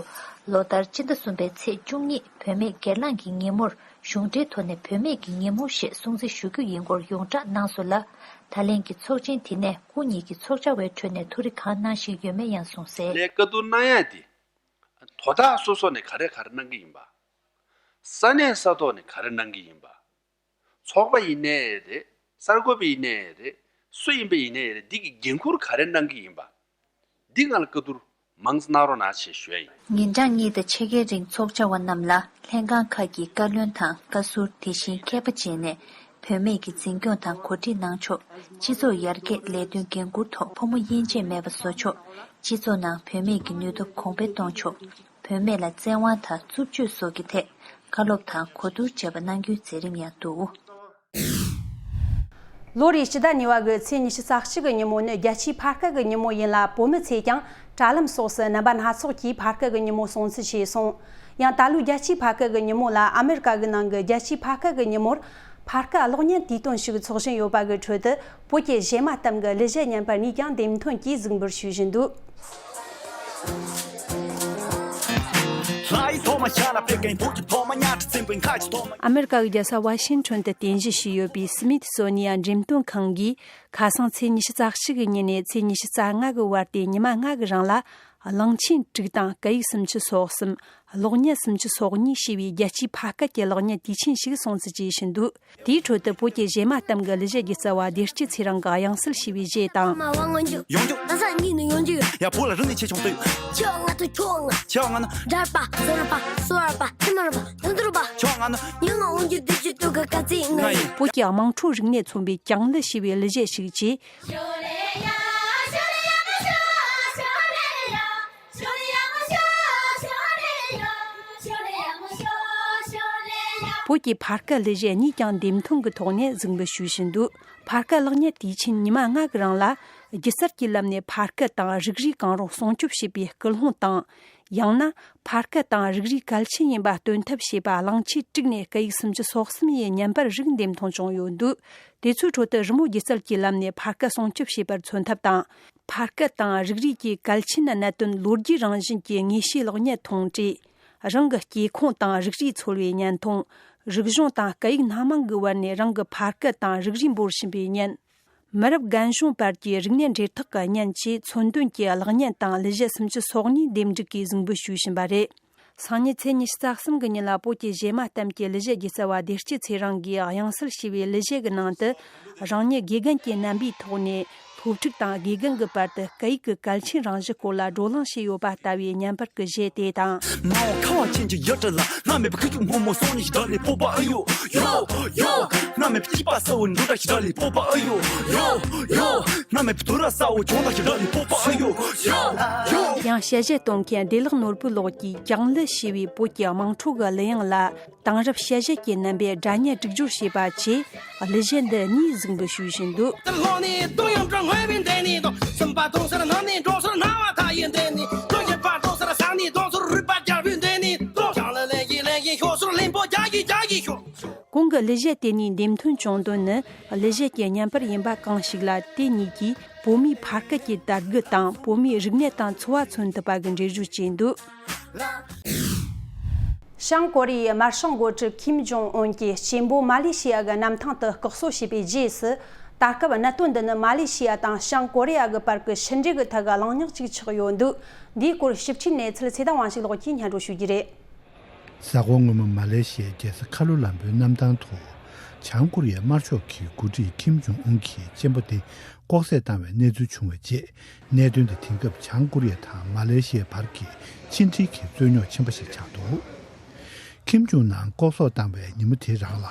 ལོ་ལྟར་སྤྱི་ཟླ་གསུམ་པའི་ཚེས་བཅུ་གཉིས་བུད་མེད་སྒེར་ལངས་ཀྱི་ཉིན་མོར་གཞུང་འབྲེལ་ཐོག་ནས་བུད་མེད་ཀྱི་ཉིན་མོ་ཞེས་སྲུང་བརྩི་ཞུ་རྒྱུ་ཡིན་སྐོར་ཡོངས་བསྒྲགས་གནང་སོང་ལ། ད་ལན་གྱི་ཚོགས་ཆེན་དེ་ནས་སྐུ་ཉིད་ཀྱི་ཚོགས་བཅར་བའི་ཁྲོད་ནས་ཐུགས་རེ་གང་གནང་བཞིན་ཡོད་མེད་ཡང་གསུངས་གསལ། ལས་བཀའ་བསྡུར་གནང་ཡ་དེ། དོ་བདག་སོ་སོ་ནས་ག་རེ་ག་རེ་གནང་གི་ཡིན་པ། ས་གནས་ས་ཐོག་ནས་ག་རེ་གནང་གི་ཡིན་པ། ཚོགས་པ་ཡིན་ནའི་རེད། གསར་འགོད་པ་ཡིན་ནའི་རེད། སུ་ཡིན་པ་ཡིན་ནའི་རེད། འདི་གི་འགན་ཁུར་ག་རེ་གནང་གི་ཡིན་པ། འདི་ང་ལ་བཀའ་བསྡུར་མང་ཙམ་གནང་རོགས་གནང་ཞེས་ཞུ་ཡ་ཡིན། ཉིན་གྲངས་གཉིས་དང་ཕྱེད་ཀའི་རིང་ཚོགས་བཅར་བ་རྣམས་ལ་ལྷན་ཁང་ཁག་གི་བཀའ་བློན་དང་བཀའ་ཟུར་དེ་བཞིན་མཁས་པ་བཅས་ནས་བུད་མེད་ཀྱི་འཛིན་སྐྱོང་དང་གོ་སྒྲིག་གནང་ཕྱོགས། སྤྱི་ཚོགས་ཡར་རྒྱས་ལས་དོན་འགན་འཁུར་ཐོག་ཕོ་མོ་དབྱེ་འབྱེད་མེད་པ་བཟོ་ཕྱོགས། སྤྱི་ཚོགས་ནང་བུད་མེད་ཀྱི་ནུས་སྟོབས་གོང་འཕེལ་གཏོང་ཕྱོགས། བུད་མེད་ལ་བཙན་དབང་དང་རྩུབ་སྤྱོད་སོགས་ཀྱི་ཐད་བཀའ་སློབ་དང་གོ་བསྡུར་བྱས་པ་གནང་རྒྱུའི་མཛད་རིམ་ཡང་འདུག་ལོ་རེའི་སྤྱི་ཟླ་གཉིས་པ་གི་ཚེས་ཉི་ཤུ་རྩ་གཅིག་གི་ཉིན་མོ་ནི་རྒྱལ་སྤྱིའི་ཕ་སྐད་ཀྱི་ཉིན་མོ་ཡིན་ལ། བོད་མི་ཚོས་ཀྱང་དྲ་ལམ་སོགས་སུ་རྣམ་པ་སྣ་ཚོགས་ཀྱིས་ཕ་སྐད་ཀྱི་ཉིན་མོ་སྲུང་བརྩི་བྱས་སོང་། ཡང་ད་ལོའི་རྒྱལ་སྤྱིའི་ཕ་སྐད་ཀྱི་ཉིན་མོ་ལ་ཨ་མེ་རི་ཀ་གི་ནང་གི་རྒྱལ་སྤྱིའི་ཕ་སྐད་ཀྱི་ཉིན་མོར་ཕ་སྐད་གློག་བརྙན་དུས་སྟོན་ཞིག་འཚོགས་བཞིན་ཡོད་པ་གི་ཁྲོད་དུ། བོད་ཀྱི་གཞས་མ་གཏམ་གྱི་གླུ་གཞས་བརྙན་པར་ངས་ཀྱང་འདེམས་ཐོན་གྱིས་གཟིགས་འབུལ་ཞུ་བཞིན་འདུག་ཨ་མེ་རི་ཀ་གི་རྒྱལ་ས་ཝ་ཤིང་ཊོན་དུ་རྟེན་གཞི་བྱས་ཡོད་པའི་སི་མི་ཐི་སོ་ནི་ཡ་འགྲེམས་སྟོན་ཁང་གིས། ཁ་སང་ཚེས་ཉི་ཤུ་རྩ་གཅིག་གི་ཉིན་ནས་ཚེས་ཉི་ཤུ་རྩ་ལྔ་གི་བར་དུ་ཉི་མ་ལྔ་གི་རིང་ལ། གླང་ཆེན་དྲུག་དང་སྐད་ཡིག་སུམ་ཅུ་སོ་གསུམ། གློག་བརྙན་སུམ་ཅུ་སོ་གཉིས་ཞེས་པའི་རྒྱལ་སྤྱིའི་ཕ་སྐད་ཀྱི་གློག་བརྙན་དུས་ཆེན་ཞིག་སྲུང་བརྩི་བྱེད་བཞིན་འདུག་དེའི་ཁྲོད་དུ་བོད་ཀྱི་གཞས་མ་གཏམ་གྱི་གླུ་གཞས་སྒྱུ་རྩལ་བ་བདེ་སྐྱིད་ཚེ་རིང་གིས་དབྱངས་གསལ་ཞེས་པའི་གཞས་དང་། མ་བ་ང་འཇུ། ཡོང་རྒྱུ། ད་ས་གཉིས་ནས་ཡོང་རྒྱུ་ཡོད། ཡ་བོད་ལ་རིག་གནས་ཆེ་ཆུང་ལྟོས། ཁྱེད་ང་ཐུ་ཁྱོད་ང་། ཁྱེད་ང་ནི། འདྲ་པ་བཟོ་ར་པ་སོ་ར་པ་ཐི་མ་ར་པ་ཡོང་དུ་ར་པ། ཁྱེད་ང་ནི། ཡང་ང་འོང་རྒྱུ་དུས་ཀྱི་དུས་ཀྱི་ཀ་ཚིག་ང་ཡིན། བོད་ཀྱི་དམངས་ཁྲོད་རིག་གནས་མཚོན་པའི་གྱང་གླུ་ཞེས་པའི་གླུ་གཞས་ཤིག་བཅས། བོད་ཀྱི་ཕ་སྐད་གླུ་གཞས་གཉིས་ཀྱང་འདེམས་ཐོན་གྱི་ཐོག་ནས་གཟིགས་འབུལ་ཞུ་བཞིན་འདུག་ཕ་སྐད་གློག་བརྙན་དུས་ཆེན་ཉི་མ་ལྔ་གི་རིང་ལ། སྒྱུ་རྩལ་གྱི་ལམ་ནས་ཕ་སྐད་དང་རིགས་རུས་གང་རུང་སྲུང་སྐྱོབ་བྱེད་པའི་སྐུལ་སློང་དང་། ཡང་ན། ཕ་སྐད་དང་རིགས་རུས་གལ་ཆེན་ཡིན་པ་སྟོན་ཐབས་བྱེད་པ་གླང་ཆེན་དྲུག་ནས་སྐད་ཡིག་སུམ་ཅུ་སོ་གསུམ་ཡི་བརྙན་པར་རིགས་འདེམས་ཐོན་བྱུང་ཡོད་འདུག་དེ་ཚོའི་ཁྲོད་དུ་རི་མོ་སྒྱུ་རྩལ་གྱི་ལམ་ནས་ཕ་སྐད་སྲུང་སྐྱོབ་བྱེད་པར་མཚོན་ཐབས་དང་། ཕ་སྐད་དང་རིགས་རུས་ཀྱི་གལ་ཆེན་གནད་དོན་ལོ་རྒྱུས་རང་བཞིན་གྱི་དངོས་བཤུས་གློག་བརྙན་མཐོང་གྲས། རང་གི་སྐྱེ་ཁུངས་དང་རིགས་རུས་འཚོལ་བའི་བརྙན་ཐུང་། རིག་གཞུང་དང་སྐད་ཡིག་སྣ་མང་གི་བར་ནས་རང་གི་ཕ་སྐད་དང་རིགས་རུས་འབོར་བཞིན་པའི་བརྙན། མི་རབས་རྒན་གཞོན་བར་གྱི་རིག་གནས་འབྲེལ་ཐག་གི་བརྙན་བཅས་མཚོན་དོན་གྱི་གློག་བརྙན་དང་གླུ་གཞས་སུམ་ཅུ་སོ་གཉིས་འདེམས་སྒྲུག་གིས་གཟིགས་འབུལ་ཞུ་བཞིན་པ་རེད། སང་ཉིན་ཚེས་ཉི་ཤུ་རྩ་གསུམ་གྱི་ཉིན་ལ་བོད་ཀྱི་གཞས་མ་གཏམ་གྱི་གླུ་གཞས་སྒྱུ་རྩལ་བ་བདེ་སྐྱིད་ཚེ་རིང་གིས་དབྱངས་གསལ་ཞེས་པའི་གླུ་གཞས་ཀྱི་ནང་དུ། རང་ཉིད་དགེ་རྒན་གྱི་རྣམ་པའི་ཐོག་ནས། སློབ་ཕྲུག་དང་དགེ་རྒན་གྱི་བར་དུ་སྐད་ཡིག་གི་གལ་ཆེན་རང་བཞིན་སྐོར་ལ་བགྲོ་གླེང་བྱས་ཡོད་པ་ལྟ་བུའི་བརྙན་པར་གྱི་གཞས་དེ་དང་། མ་འོངས་ཁ་བ་ཅན་གྱི་ཡུལ་གྲུ་ལ། བླ་མེད་པའི་ཁུ་བྱུག་སྨོན་མོ་སོང་ནས་ཞིག་བྲག་ལས་སྤོབས་པ་ཨེ་ཡོད། ཡོ་ཡོ། བླ་མེད་པའི་སྐྱིད་པ་གསལ་བོ་འགྲོ་འདྲ་ཞིག་བྲག་ལས་སྤོབས་པ་ཨེ་ཡོད། ཡོ་ཡོ། བླ་མེད་པའི་དུ་ར་གསལ་བོ་གྱོང་ལ་ཞིག་བྲག་ལས་སྤོབས་པ་ཨེ་ཡོད། ཡོ་ཡོ། ཡང་དཔྱད་གཞི་གཏོང་མཁན་བདེ་ལེགས་ནོར་བུ་ལགས་ཀྱིས་ཀྱང་ལི་ཞེས་པའི་བོད་ཀྱི་དམངས་ཁྲོད་ཀྱི་གླུ་དབྱངས་ལ། དེང་རབས་དཔྱད་གཞི་གྱི་རྣམ་པའི་སྒྲ་སྙན་སྒྲིག་སྦྱོར་བྱས་པ་བཅས་གླུ་གཞས་འདི་གཉིས་གཟིགས་འབུལ་ཞུ་བཞིན་འདུག། ལྷོ་ནས་སྟོད་ཡང་བྲག་ངོས་པའི་འདི་ནས་དང་། སུམ་པ་དུང་སར་ནང་ནས་འབྲོང་སར་ན་བ་ཐ་ཡི་འདི་ནས། སྟོད་ཀྱི་བར་དུང་སར་ས་ནས་དུང་སར་རུས་པ་རྒྱལ་པོའི་འདི་ནས་དང་། ཞང་ལ་ལེན་གྱི་ལེན་གྱི་ཤོག་སུར་ལེན་པོ་རྒྱག་གི་རྒྱག་གི་ཤོག། གོང་གི་གླུ་གཞས་དེ་གཉིས་འདེམས་ཐོན་བྱུང་དོན་ནི་གླུ་གཞས་ཀྱི་བརྙན་པར་ཡིན་པ་གང་ཞིག་ལ། དེ་གཉིས་ཀྱིས་བོད་མིའི་ཕ་སྐད་ཀྱི་དར་རྒུད་དང་བོད་མིའི་རིག་གནས་དང་འཚོ་བ་མཚོན་ཐུབ་པ་གི་འགྲེལ་བརྗོད་བྱས་འདུག། བྱང་ཀོ་རི་ཡའི་དམར་ཤོག་འགོ་ཁྲིད་ཁིམ་ཇོང་ཨུན་གྱིས་སྐྱེས་འབོ་མ་ལེ་ཤི་ཡ་གི་གནམ་ཐང་དུ་སྐུ་གསོ་བྱས་པའི་རྗེས་སུ། ད་སྐབས་གནད་དོན་འདི་ནི་མ་ལེ་ཤི་ཡ་དང་བྱང་ཀོ་རི་ཡ་གི་བར་གྱི་ཕྱི་འབྲེལ་གྱི་ཐད་ཀྱི་གླེང་སྙིང་ཅིག་ཆགས་ཡོད་འདུག། འདིའི་སྐོར་ཞིབ་ཕྲའི་གནས་ཚུལ་ཚེ་བརྟན་དབང་ཕྱུག་ལགས་ཀྱིས་སྙན་སྒྲོན་ཞུ་རྒྱུ་རེད། གཟའ་འཁོར་སྔོན་མ་མ་ལེ་ཤི་ཡའི་རྒྱལ་ས་ཁ་ལུ་ལམ་པོའི་གནམ་ཐང་དུ། བྱང་ཀོ་རི་ཡའི་དམར་ཤོག་གི་འགོ་ཁྲིད་ཁིམ་ཇོང་ཨུན་གྱི་གཅེན་པོ་དེ་ལྐོག་བསད་བཏང་བའི་གནས་ཚུལ་བྱུང་བའི་རྗེས། གནད་དོན་དེ་དེང་སྐབས་བྱང་ཀོ་རི་ཡ་དང་མ་ལེ་ཤི་ཡའི་བར་གྱི་ཕྱི་འབྲེལ་གྱི་རྩོད་རྙོག་ཆེན་པོ་ཞིག་ཆགས་འདུག། ཁིམ་ཇོང་ནང་ལྐོག་སོག་བཏང་བའི་ཉིན་མོ་དེ་རང་ལ།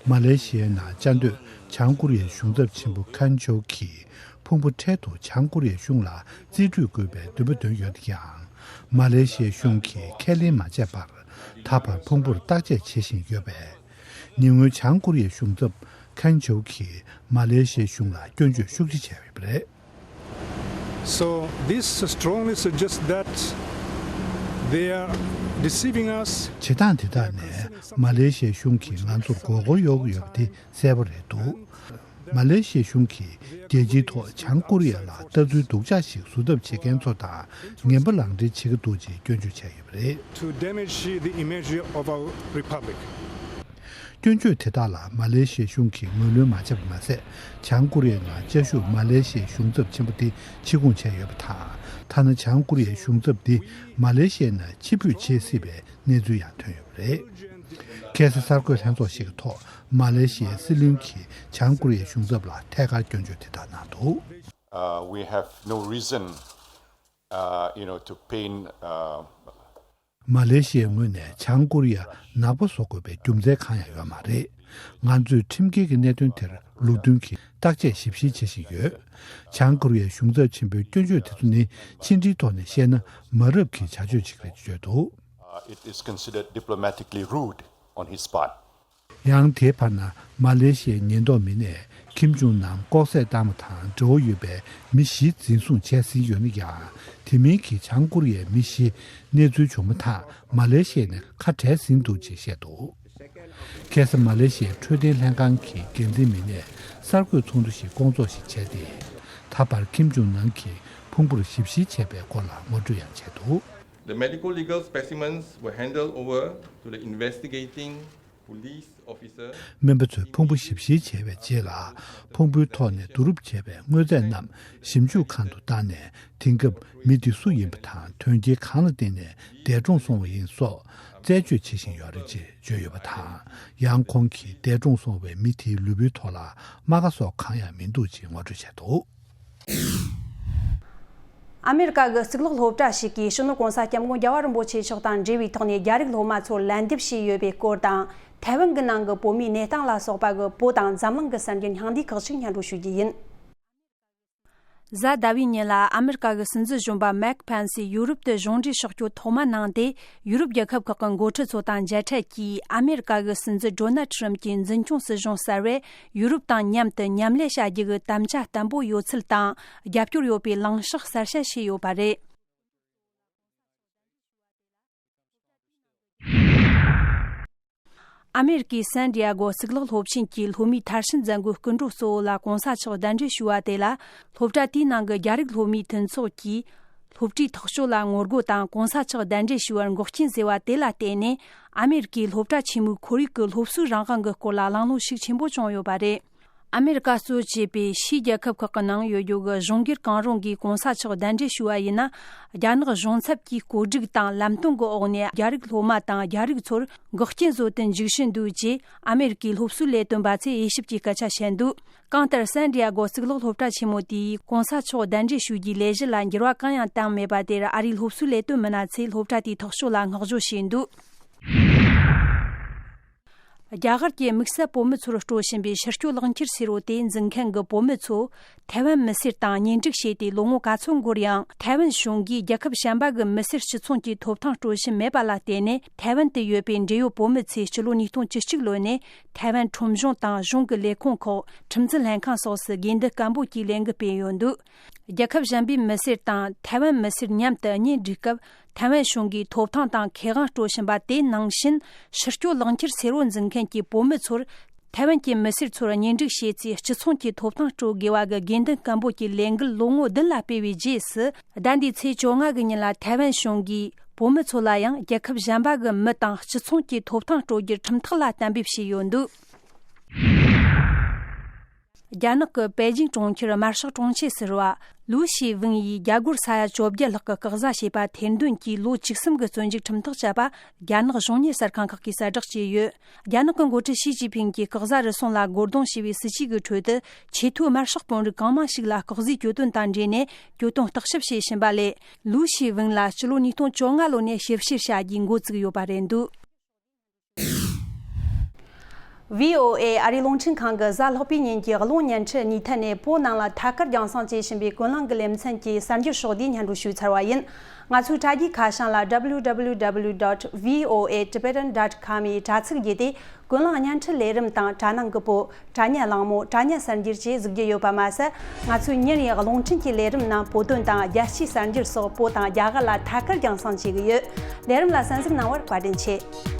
མ་ལེ་ཤི་ཡའི་ནང་བཅའ་སྡོད་བྱང་ཀོ་རི་ཡའི་གཞུང་ཚབ་ཆེན་པོ་ཁན་ཆོའུ་གིས་ཕུང་པོ་འཕྲལ་དུ་བྱང་ཀོ་རི་ཡའི་གཞུང་ལ་རྩིས་སྤྲོད་དགོས་པའི་འདུན་པ་འདོན་ཡོད་ཀྱང་། མ་ལེ་ཤི་ཡའི་གཞུང་གིས་ཁས་ལེན་མ་བྱས་པར། ད་བར་ཕུང་པོར་བརྟག་དཔྱད་བྱེད་བཞིན་ཡོད་པས། ཉེ་སྔོན་བྱང་ཀོ་རི་ཡའི་གཞུང་ཚབ་ཁན་ཆོའུ་གིས་མ་ལེ་ཤི་ཡའི་གཞུང་ལ་སྐྱོན་བརྗོད་ཤུགས་ཆེ་བྱས་ཡོད་པ་རེད། So this strongly suggests that they are deceiving us. བྱེད་སྟངས་དེ་དག་ནས་མ་ལེ་ཤི་ཡའི་གཞུང་གིས་ང་ཚོར་མགོ་སྐོར་གཡོག་གི་ཡོད་པ་དེ་གསལ་པོ་རེད་འདུག། མ་ལེ་ཤི་ཡའི་གཞུང་གིས་རྒྱལ་སྤྱིའི་ཐོག་བྱང་ཀོ་རི་ཡ་ལ་ལྟ་ཚུལ་སྡུག་ཅག་ཞིག་བཟོ་ཐབས་བྱེད་མཁན་ཚོ་དང་ངན་པ་ལག་འབྲེལ་བྱེད་ཀྱི་འདུག་ཅེས་སྐྱོན་བརྗོད་བྱས་ཡོད་པ་རེད། To damage the image of our republic. སྐྱོན་བརྗོད་དེ་དག་ལ་མ་ལེ་ཤི་ཡའི་གཞུང་གིས་ངོས་ལེན་མ་བྱས་པ་མ་ཟད། བྱང་ཀོ་རི་ཡའི་ནང་བཅའ་བཞུགས་མ་ལེ་ཤི་ཡའི་གཞུང་ཚབ་ཆེན་པོ་དེ་ཕྱིར་འཁོང་བྱས་ཡོད་པ་དང་། ཐ་ན་བྱང་ཀོ་རི་ཡའི་གཞུང་ཚབ་འདི་མ་ལེ་ཤི་ཡའི་ནང་ཕྱིར་འབུད་བྱེད་སྲིད་པའི་གནས་ཚུལ་ཡང་ཐོན་ཡོད་པ་རེད། ཁ་སང་གསར་འགོད་ལྷན་ཚོགས་ཤིག་གི་ཐོག་མ་ལེ་ཤི་ཡའི་སྲིད་བློན་གྱིས་བྱང་ཀོ་རི་ཡའི་གཞུང་ཚབ་ལ་ཐད་ཀར་སྐྱོན་བརྗོད་དེ་ལྟར་གནང་འདུག། Uh, we have no reason, uh, you know, to paint, uh, མ་ལེ་ཤི་ཡའི་ངོས་ནས་བྱང་ཀོ་རི་ཡ་ནག་པོ་བཟོ་དགོས་པའི་རྒྱུ་མཚན་གང་ཡང་ཡོད་མ་རེད། ང་ཚོས་ཁྲིམས་འགལ་གྱི་གནད་དོན་དེར་ལུགས་མཐུན་གྱིས་བརྟག་དཔྱད་ཞིབ་བཤེར་བྱེད་བཞིན་ཡོད། བྱང་ཀོ་རི་ཡའི་གཞུང་ཚབ་ཆེན་པོའི་སྐྱོན་བརྗོད་དེ་ཚོ་ནི་ཕྱི་འབྲེལ་ཐོག་ནས་བཤད་ན་མ་རབས་ཀྱི་བྱ་སྤྱོད་ཅིག་རེད་ཅེས་བརྗོད་འདུག། Uh, it is considered diplomatically rude on his part. ཡང་དེའི་བར་ན་མ་ལེ་ཤི་ཡའི་ཉེན་རྟོག་མི་སྣས་ཁིམ་ཇུང་ནམ་ལྐོག་བསད་བཏང་བ་དང་འབྲེལ་བ་ཡོད་པའི་མི་བཞི་འཛིན་བཟུང་བྱས་ཟིན་ཡོད་ན་ཡང་། དེ་མིན་གྱི་བྱང་ཀོ་རི་ཡའི་མི་བཞི་གནས་ཚུལ་བྱུང་མ་ཐག་མ་ལེ་ཤི་ཡ་ནས་ཁ་བྲལ་ཟིན་འདུག་ཅེས་བཤད་འདུག། ཁ་སང་མ་ལེ་ཤི་ཡའི་འཕྲོད་བསྟེན་ལྷན་ཁང་གི་འགན་འཛིན་མི་སྣས་གསར་འགོད་ཚོགས་འདུ་ཞིག་བསྐོང་ཚོགས་ཤིག་བྱས་ཏེ། ད་བར་ཁིམ་ཇུང་ནམ་གྱི་ཕུང་པོར་ཞིབ་བཤེར་བྱས་པའི་སྐོར་ལ་ངོ་སྤྲོད་ཡང་བྱས་འདུག། The medical legal specimens were handed over to the investigating police officer. སྨན་པ་ཚོས་ཕུང་པོ་ཞིབ་བཤེར་བྱས་པའི་རྗེས་ལ། ཕུང་པོའི་ཐོག་ནས་བསྡུ་རུབ་བྱས་པའི་དངོས་རྫས་རྣམས་ཞིབ་འཇུག་ཁང་དུ་བཏང་ནས། དེང་སྐབས་མི་འདི་སུ་ཡིན་པ་དང་། དོན་རྐྱེན་གང་ལ་བརྟེན་ནས་འདས་གྲོངས་སོང་བ་ཡིན་སོགས་རྩད་གཅོད་བྱེད་བཞིན་ཡོད་རེད་ཅེས་བརྗོད་ཡོད་པ་དང་། ཡང་ཁོང་གིས་འདས་གྲོངས་སོང་བའི་མི་དེའི་ལུས་པོའི་ཐོག་ལ་རྨ་ཁ་སོགས་གང་ཡང་མི་འདུག་ཅེས་ངོ་སྤྲོད་བྱས་འདུག། ཨ་མེ་རི་ཀ་གི་གཙུག་ལག་སློབ་གྲྭ་ཞིག་གིས་སྤྱི་ནོར་གོང་ས་སྐྱབས་མགོན་རྒྱལ་བ་རིན་པོ་ཆེ་མཆོག་དང་འབྲེལ་བའི་ཐོག་ནས་རྒྱ་རིགས་སློབ་མ་ཚོར་ལན་འདེབས་བྱས་ཡོད་པའི་སྐོར་དང་། ཐའེ་ཝན་གྱི་ནང་གི་བོད་མིའི་གནས་སྟངས་ལ་སོགས་པ་གི་བོད་དང་འཛམ་གླིང་གི་གསར་འགྱུར་སྙིང་བསྡུས་ཁག་ཅིག་སྙན་སྒྲོན་ཞུ་རྒྱུ་ཡིན། གཟའ་ཟླ་བའི་ཉིན་ལ་ཨ་མེ་རི་ཀ་གི་སྲིད་འཛིན་གཞོན་པ་མེག་ཕན་སི་ཡུ་རོབ་ཏུ་གཞུང་འབྲེལ་ཕྱོགས་བསྐྱོད་ཐོག་མ་གནང་སྟེ། ཡུ་རོབ་རྒྱལ་ཁབ་ཁག་གི་འགོ་ཁྲིད་ཚོ་དང་མཇལ་འཕྲད་ཀྱིས། ཨ་མེ་རི་ཀ་གི་སྲིད་འཛིན་ཌོ་ནལ་ཁྲི་རམ་གྱི་འཛིན་སྐྱོང་སྲིད་གཞུང་གསར་བས་ཡུ་རོབ་དང་མཉམ་དུ་མཉམ་ལས་བྱ་རྒྱུ་གི་དམ་བཅའ་བརྟན་པོ་ཡོད་ཚུལ་དང་། རྒྱབ་སྐྱོར་ཡོད་པའི་ལངས་ཕྱོགས་གསལ་བཤད་བྱས་ཡོད་པ་རེད། ཨ་མེ་རི་ཀའི་སན་ཏི་ཡ་གོ་གཙུག་ལག་སློབ་ཆེན་གྱི་སློབ་མའི་མཐར་ཕྱིན་མཛད་སྒོའི་སྐུ་མགྲོན་གཙོ་བོ་ལ་གོང་ས་མཆོག་གདན་འདྲེན་ཞུས་པ་དེ་ལ། སློབ་གྲྭ་དེའི་ནང་གི་རྒྱ་རིགས་སློབ་མའི་མཐུན་ཚོགས་ཀྱིས། སློབ་གྲྭའི་ཐག་གཅོད་ལ་ངོ་རྒོལ་དང་། གོང་ས་མཆོག་གདན་འདྲེན་ཞུས་པར་འགོག་རྐྱེན་བཟོས་པ་དེ་ལ་བརྟེན་ནས། ཨ་མེ་རི་ཀའི་སློབ་གྲྭ་ཆེན་མོའི་ཁོར་ཡུག་གི་སློབ་གསོའི་རང་དབང་གི་སྐོར་ལ་གླེང་སློང་ཤུགས་ཆེན་པོ་བྱུང་ཡོད་པ་རེད། ཨ་མེ་རི་ཀ་གཙོ་བྱས་པའི་ཕྱིའི་རྒྱལ་ཁབ་ཁག་གི་ནང་ཡོད་རྒྱུ་གི་གཞུང་སྒེར་གང་རུང་གིས་གོང་ས་མཆོག་གདན་འདྲེན་ཞུས་པ་ཡིན་ན། རྒྱ་ནག་གཞུང་ཚབ་ཀྱིས་བཀོད་སྒྲིག་དང་ལམ་སྟོན་གྱི་འོག་ནས་རྒྱ་རིགས་སློབ་མ་དང་རྒྱ་རིགས་ཚོར་འགོག་རྐྱེན་བཟོ་དོན་རྒྱུགས་བཞིན་འདུག་ཅེས་ཨ་མེ་རི་ཀའི་སློབ་གསོའི་ལས་དོན་པ་ཚོས་དབྱེ་ཞིབ་ཀྱིས་སྐད་ཆ་བཤད་འདུག་གང་ལྟར་སན་ཌི་ཡ་གོ་གཙུག་ལག་སློབ་གྲྭ་ཆེན་མོ་དེས་གོང་ས་མཆོག་གདན་འདྲེན་ཞུ་རྒྱུའི་ལས་གཞི་ལ་འགྱུར་བ་གང་ཡང་བཏང་མེད་པ་དེར་ཨ་རིའི་སློབ་གསོའི་ལས་དོན་མི་སྣ་ཚོས་སློབ་གྲྭ་དེའི་ཐོག་གཅོད་ལ་བསྔགས་བརྗོད་བྱས་འདུག་རྒྱ་གར་གྱི་དམིགས་བསལ་བོད་མི་ཚོར་སྤྲོད་བཞིན་པའི་ཕྱིར་སྐྱོད་གློག་འཁྱུར་ཟེར་བ་དེ་འཛིན་མཁན་གྱི་བོད་མི་ཚོ་ཐའེ་ཝན་མི་སེར་དང་གཉེན་སྒྲིག་བྱས་ཏེ་ལོ་ངོ་ག་ཚོད་འགོར་ཡང་། ཐའེ་ཝན་གཞུང་གིས་རྒྱལ་ཁབ་གཞན་པ་གི་མི་སེར་སྤྱི་ཚོགས་ཀྱི་ཐོབ་ཐང་སྤྲོད་བཞིན་མེད་པ་ལ་བརྟེན་ནས། ཐའེ་ཝན་དུ་ཡོད་པའི་འབྲེལ་ཡོད་བོད་མི་ཚོས་སྤྱི་ལོ་ཉིས་སྟོང་བཅུ་གཅིག་ལོ་ནས་ཐའེ་ཝན་ཁྲོམ་གཞུང་དང་གཞུང་གི་ལས་ཁུངས་ཁག་ཁྲིམས་འཛིན་ལྷན་ཁང་སོགས་སུ་དགོས་འདུན་སྐམ་པོ་གྱིས་ལས་འགུལ་སྤེལ་ཡོད་འདུག་རྒྱལ་ཁབ་གཞན་པའི་མི་སེར་དང་ཐའེ་ཝན་མི་སེར་མཉམ་དུ་གཉེན་སྒྲིག་སྐབས། ཐའེ་ཝན་གཞུང་གིས་ཐོབ་ཐང་དང་ཁེ་དབང་སྤྲོད་བཞིན་པ་དེ་ནང་བཞིན། ཕྱིར་སྐྱོད་གློག་འཁྱུར་ཟེར་བ་འཛིན་མཁན་གྱི་བོད་མི་ཚོར། ཐའེ་ཝན་གྱི་མི་སེར་ཚོར་གཉེན་སྒྲིག་བྱས་ཚེ་སྤྱི་ཚོགས་ཀྱི་ཐོབ་ཐང་སྤྲོད་དགོས་པ་གི་དགོས་འདུན་སྐམ་པོ་གྱི་ལས་འགུལ་ལོ་ངོ་བདུན་ལ་སྤེལ་བའི་རྗེས་སུ། ཟླ་འདིའི་ཚེས་བཅོ་ལྔ་གི་ཉིན་ལ་ཐའེ་ཝན་གཞུང་གིས་བོད་མི་ཚོ་ལ་ཡང་རྒྱལ་ཁབ་གཞན་པ་གི་མི་དང་སྤྱི་ཚོགས་ཀྱི་ཐོབ་ཐང་སྤྲོད་རྒྱུར་ཁྲིམས་ཐག་ལ་གཏན་འབེབས་བྱས་ཡོད་འདུག་རྒྱ་ནག་གི་པེ་ཅིང་གྲོང་ཁྱེར་དམར་ཤོག་གྲོང་ཁྱེར་ཟེར་བ་ལུའུ་ཞི་ཝུང་ཡིས་རྒྱ་སྒོར་ས་ཡ་བཅོ་བརྒྱད་ལྷག་གི་སྐུ་གཟུགས་བྱས་པ་ཐེར་འདོན་གྱིས་ལོ་བཅུ་གསུམ་གྱི་བཙོན་འཇུག་ཁྲིམས་ཐག་བཅད་པ། རྒྱ་ནག་གཞུང་གཉེར་གསར་ཁང་ཁག་གིས་གསལ་བསྒྲགས་བྱས་ཡོད། རྒྱ་ནག་གི་འགོ་ཁྲིད་ཞི་ཅིན་ཕིང་གིས་སྐུ་གཟུགས་རུལ་སུངས་ལ་རྒོལ་རྡུང་བྱས་པའི་སྲིད་ཇུས་ཀྱི་ཁྲོད་དུ། ཆེས་མཐོའི་དམར་ཤོག་དཔོན་རིགས་གང་མང་ཞིག་ལ་སྐུ་གཟུགས་གྱོད་དོན་དང་འབྲེལ་ནས་གྱོད་དོན་བརྟག་ཞིབ་བྱེད་བཞིན་པ་ལས། ལུའུ་ཞི་ཝུང་ལ་སྤྱི་ལོ་ཉིས་སྟོང་བཅོ་ལྔ་ལོ་ནས་ཞིབ་བཤེར་བྱ་རྒྱུའི་འགོ་བཙུགས་ཡོད་པ་རེད་འདུག་བྷི་ཨོ་ཨེ་ཨ་རིའི་རླུང་འཕྲིན་ཁང་གི་གཟའ་ལྷག་པའི་ཉིན་གྱི་རླུང་བརྙན་འཕྲིན་གཉིས་ཐད་ནས་བོད་ནང་ལ་ཐད་ཀར་རྒྱང་སྲིང་བྱེད་བཞིན་པའི་ཀུན་གླེང་གི་ལེ་ཚན་གྱི་གསར་འགྱུར་ཕྱོགས་བསྡུས་སྙན་སྒྲོན་ཞུས་ཚར་བ་ཡིན། ང་ཚོའི་དྲ་རྒྱའི་ཁ་བྱང་ལ་W W W dot V O A Tibetan dot com ཡི་དྲ་ཚིགས་བརྒྱུད་དེ་ཀུན་གླེང་བརྙན་འཕྲིན་ལས་རིམ་དང་དྲ་ནང་གི་པོ། དྲ་བརྙན་གླེང་མོ། དྲ་བརྙན་གསར་འགྱུར་བཅས་གཟིགས་རྒྱུ་ཡོད་པ་མ་ཟད། ང་ཚོའི་ཉིན་རེའི་རླུང་འཕྲིན་གྱི་ལས་རིམ་ནང་བོད་དོན་དང་རྒྱལ་སྤྱིའི་གསར་འགྱུར་སོགས་བོད་དང་རྒྱ་གར་ལ་ཐད་ཀར་རྒྱང་སྲིང་བྱེད་ཀྱི་ཡོད། ལས་རིམ་ལ་གསན་གཟིགས་གནང་བར་བཀའ་དྲིན་ཆེ།